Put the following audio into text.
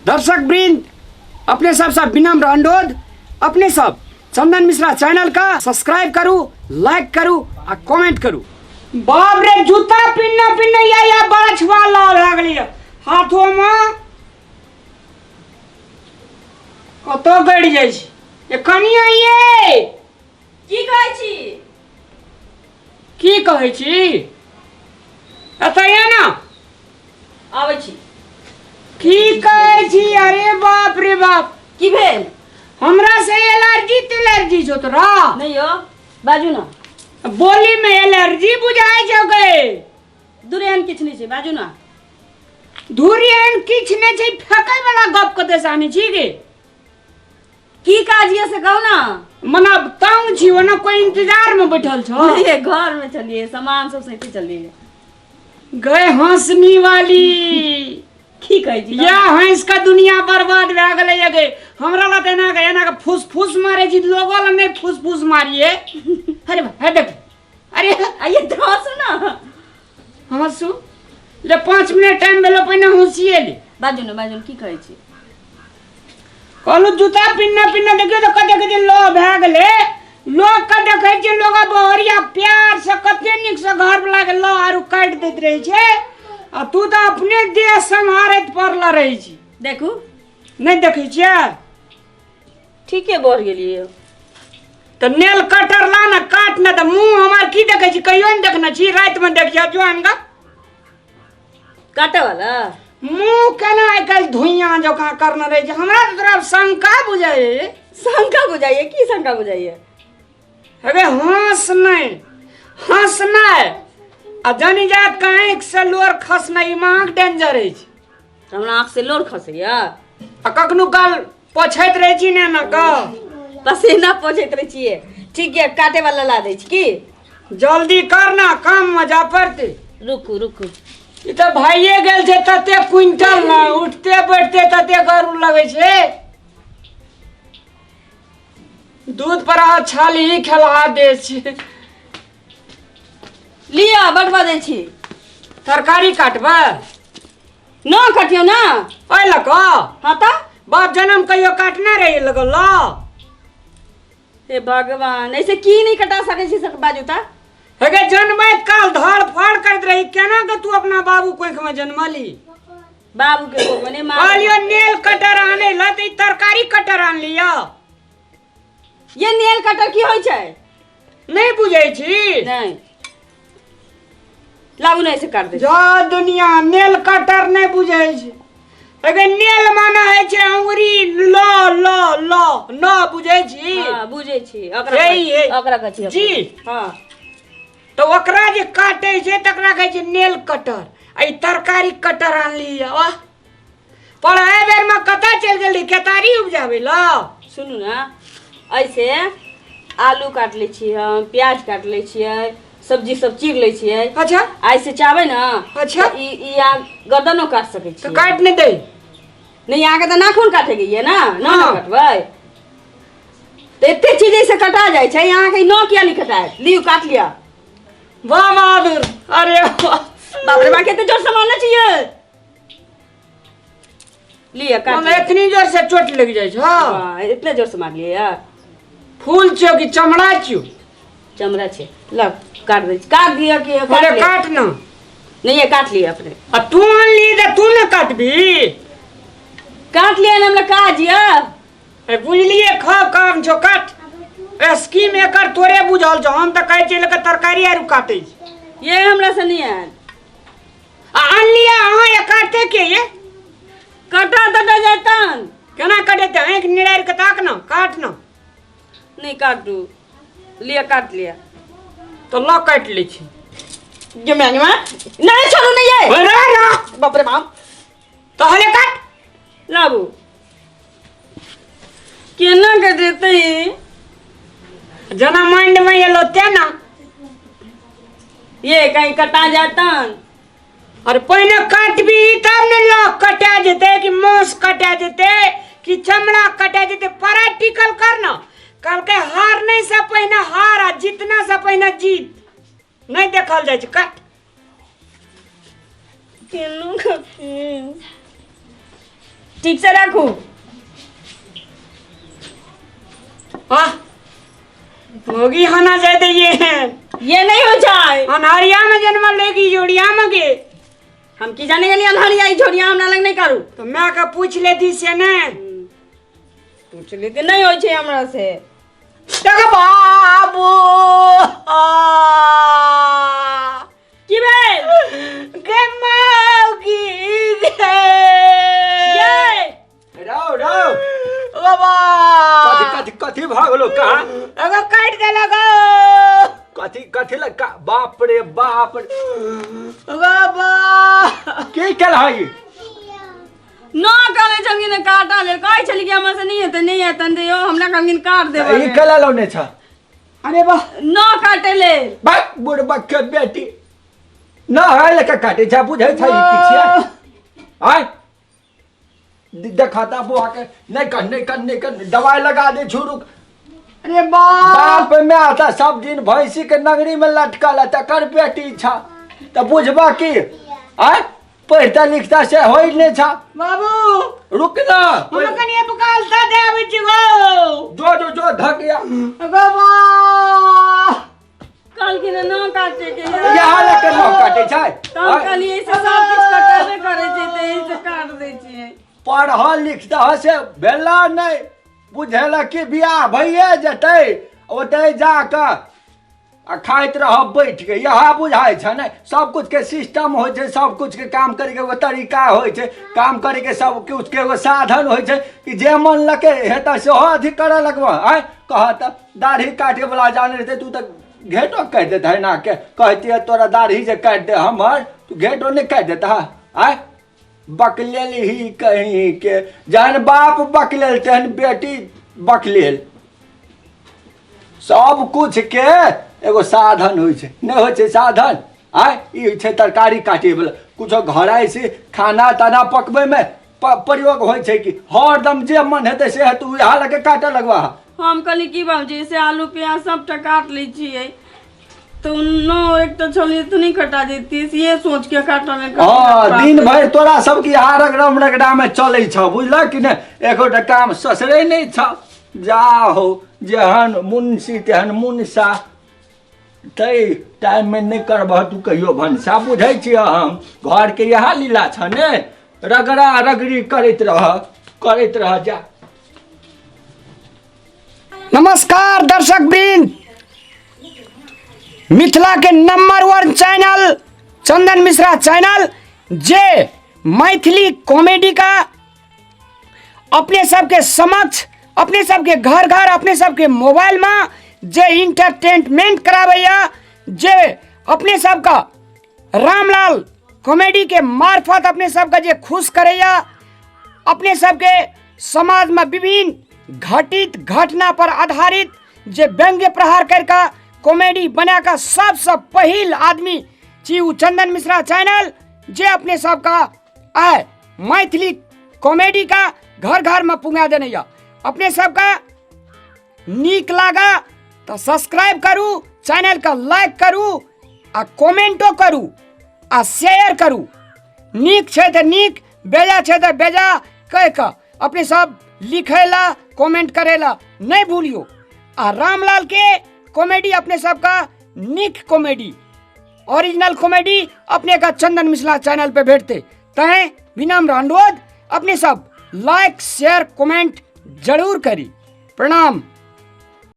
दर्शक वृंद, अपने सब सब विनम्र अनुरोध, अपने सब चंदन मिश्रा चैनल का सब्सक्राइब करू, लाइक करू आ कमेंट करू। बाप रे, जूता पिन्ना पिन्ना या या बड़छवा ला लागली हाथों में कतौ गड़ जाइ छै। ये कनिया ये की कहै छी? की कहै छी? एतऽ या ना। आबै छी। की कहै छी? अरे बाप रे बाप, की भेल? हमरा से एलर्जी तेलर्जी छौ तोरा? नहीं यौ, बाजू ना। बोली में एलर्जी बुझाइ छौ गे। दूर एहन किछु नहि छै, बाजू ना। धूर एहन किछु नहि छै, फेकै वाला गप कतऽ से आनै छी गे? की काज ये से कहू ना। मना तंग छी, ओना कोई इंतजार में बैठल छौ? नहीं, घर में चलिए, सामान सब सैते चलिए। गए हंसनी वाली। की कहै छी? या हंस का दुनिया बर्बाद भए गेलै ये गे। हमरा ला तऽ एना के एना के फूस फूस मारे छी, लोगो ला नहि फूस फूस मारिए। अरे हे देख, अरे आइए तऽ हंसू ना। हंसू ले, 5 मिनट टाइम भेलो, पहिने हंसिए ले। बाजू ना, बाजू ना, की कहै छी? कहलहुँ जूता पिन्ना पिन्ना देखियौ तऽ कते कते लो भए गेलै। लोक के देखै छियै, लोग बहरिया प्यार से कते नीक से घर वाला के लो आरू काटि दैत रहै छै, आ तू तऽ अपने देह सम्हारैत पड़ल रहै छी। देखू। नहि देखै छियै? ठीके बढ़ गेलियै। तऽ नेल कटर ला ने, काट ने तऽ मुँह हमर की देखै छी? कहियो नहि देखने छी, रातिमे देखियौ जुआन गा। काटे वाला मुँह केना आइ काल्हि धुइयाँ जकाँ करने रहै छै। हमरा तऽ तोरा शंका बुझाइए। शंका बुझाइए? की शंका बुझाइए? अरे हंस नहि, हंसनाइ आ जनी जात के आँखि से लोर खसनाइ ई महक डेंजर अछि। हमरा आँख से लोर खसैया? आ कखनो काल पोछैत रहै छी ने एना कऽ। पसीना पोछैत रहै छियै। ठीक ये, काटे वाला ला दै छी की? जल्दी कर ना, काम में जा पड़ते। रुकू रुकू। ई तऽ भाइये गेल छै तते क्विंटल ने, उठते बैठते तते गरु लगै छै। दूध पर अहाँ छाली खेलहा दे छै। लिअ, बटवा दै छी। तरकारी काटबै? न काटियौ ना। ओहि लऽ कऽ? हाँ तऽ। बाप जनम कहियो काटने रही लगल ल? हे भगवान, ऐसे की नहीं कटा सकै छी सक बाजू ता। हे गे, जनमैत काल धड़ फड़ करैत रही, केना के तू अपना बाबू कोख में जनमली? बाबू के कोख में नहीं, माँ। कहलियो नेल कटर आनै ल तऽ ई तरकारी कटर आन लिअ। ये नेल कटर की होइ छै? नहीं बुझै छी? नहीं, लाबू नहीं से काट दे। जा दुनिया नेल कटर नहीं बुझै छै। अगर नेल माना होइ छै अंगुरी ल ल ल न बुझै छी? हाँ बुझै छी। ओकरा हे, हे। ओकरा कहै छी। जी। हाँ। तऽ ओकरा जे काटै छै तकरा कहै छै नेल कटर, आ ई तरकारी कटर आनली। वाह, पढ़ाई बेर में कतऽ चलि गेली केतारी उपजाबै ल? सुनू ना, ऐसे आलू काट लै छियै हम, प्याज काट लै छियै, सब्जी सब चीर लै छियै। अच्छा। ऐसे चाहबै ना। अच्छा। तऽ ई ई अहाँ गर्दनो काट सकै तऽ छियै। काटि नहि दै। नहीं, अहाँके तऽ नाखून काटेके ये ना ना? हाँ। ना कटबै तऽ एते चीज ऐसे कटा जाइ छै, अहाँके ई नह किया नहि कटायत? लियौ, काट लिअ। वाह बहादुर, अरे वाह। बाप रे बाप, कते जोर से मारने छियै। लिअ, काट मतलब लिअ। एतनी जोर से चोट लग जाइ छौ? हाँ, इतने जोर से मारलियै यार। फूल छियौ कि चमड़ा छियौ? चमड़ा छै। ल, काट दै छी, काट दिअ कि काट बोले लिअ। काट ना। नहीं, ये काट लिअ अपने। आ तू आनली तऽ तू ने काटबी। काट लिअ ने, हमरा काज यऽ। ए बुझलिए, खा काम छौ, काट। स्कीम एकर तोरे बुझल छौ, हम तऽ कहै छियै लके तरकारी आरू काटै छी। ये हमरा से नहीं आयल। आ आनलियै अहाँ, ये काटते के ये? कटा तटा जातन। केना कटेतै? आँखि निरारि के ताक ना, काट ना। नहीं काटू, लिअ, काट लिअ। तऽ लऽ, काटि लै छी। जमा जमा नहीं, छोड़ू नहीं ये। अरे रा। बाप रे बाप। तहले काट। लाबू, केना कटेतै? जेना माइंड में एलो तेना। ये कहीं कटा जातन। अरे पहिने काटबी तब ने लऽ कटा जेतै कि मांस कटा जेतै कि चमड़ा कटा जेतै। प्रैक्टिकल कर न। कहलकै हार नहीं से पहिने हार आ जीतना से पहिने जीत नहीं देखल जाइ छै। काट। केना कटतै? ठीक से राखू। वाह मोगी खाना चाहते ये ये नहीं हो जाए। अनहरिया में जन्म लेगी जोड़िया में के हम की जाने गेली अनहरिया ई झोरिया हमरा लग नहीं करू। तो मैं का पूछ लेती से ने, पूछ लेती नहीं होइ छै हमरा से। देख बाबू की भेल गे मौगी गे ये राव राव बाबा कथी कथी कथी भऽ गेलो कहाँ एगो काटि देलक। कथी कथी लग बाप रे बाप रे बाबा की केलही ना कहले छलखिन ने काटा लेल कहै छली कि हमरा से नहीं हेतै नहीं हेतै दियौ हमरा कहलखिन काट देबै। ई केला लौने छ? अरे वाह ना काटे लेल बाप बुढ़बा के बेटी ना है लेके काटे छ बुझै छ ई की छियै आय देखाता बुआ के नहीं कर नहीं कर नहीं कर दवाई लगा दे छुरुक। अरे बाप बाप में आता सब दिन भैंसी के नगरी में लटकल तकर बेटी छ त बुझबा की आय पढ़ता लिखता से होई नहीं छ। बाबू रुक ना हम कनिए पुकालता दे आबै छी गो जो जो जो धक या बाबा कहलखिन ना काटे के यहाँ लके न काटे छै त हम कहलियै से सब किछु कटबे करै छै त एहि से काट दै छियै। पढ़ल लिखता से भेला नहीं बुझेला कि बियाह भइए जेतै ओतै जाकऽ आ खाइत रहब बैठ के इएह बुझाइ छै ने। सब कुछ के सिस्टम होइ छै, सब कुछ के काम करैके एगो तरीका होइ छै, काम करैके सब कुछ के एगो साधन होइ छै कि जे मन लके हेतै सेहो अथी करऽ लगबह। आँय कहत दाढ़ी काटे वाला जाने रहतै तू तऽ घेटो काटि देतै ना के कहतियै तोरा दाढ़ी जे काटि दे हमर तू घेटो नहि काटि देतह। आँय बकलेल ही कहीं के जहन बाप बकलेल तेहन बेटी बकलेल। सब कुछ के एगो साधन होइ छै, नहि होइ छै साधन। आय ई छै तरकारी काटे वाला कुछो घराइ से खाना ताना पकबै में प्रयोग होइ छै कि हरदम जे मन हेतै से हेतै उएह लगे काटऽ लगबह। हम कहली की बाबूजी से आलू प्याज सबटा काट लै छियै तो नो एक तो छलियै तो नहीं कटा जैती ये सोच के काटल। हाँ दिन भरि तोरा सबके यहाँ रगड़म रगड़ा में चलै छ बुझलक कि नहि, एकोटा काम ससरे नहीं छ। जा हो जेहन मुंशी तेहन मुनसा तै टाइम में नहीं करबह तू कहियो भनसा बुझै छियै हम घर के इएह लीला छ ने रगड़ा रगड़ी करैत रह जा। नमस्कार दर्शक वृंद, मिथिला के number 1 channel Chandan Mishra channel जे मैथिली कॉमेडी का अपने सबके समक्ष अपने सबके घर घर अपने सबके मोबाइल में जे इंटरटेनमेंट कराबैया जे अपने सबका रामलाल कॉमेडी के मार्फत अपने सबका जे खुश करैया अपने सबके समाज में विभिन्न घटित घटना पर आधारित जे व्यंग्य प्रहार करके कॉमेडी बना कऽ सबसँ पहिल आदमी छी उ चंदन मिश्रा चैनल जे अपने सबका आय मैथिली कॉमेडी का घर घर में पुंगा देने या। अपने सबका नीक लागा तो सब्सक्राइब करू, चैनल का लाइक करू आ कमेंटो करू आ शेयर करू। नीक छै तऽ नीक, बेजा छै तऽ बेजा कहि कऽ अपने सब लिखैला कमेंट करैला नहीं भूलियो। आ रामलाल के कॉमेडी अपने सबका नीक कॉमेडी ओरिजिनल कॉमेडी अपने का चंदन मिश्रा चैनल पे भेटते तैं विनम्र अनुरोध अपने सब लाइक शेयर कमेंट जरूर करी। प्रणाम।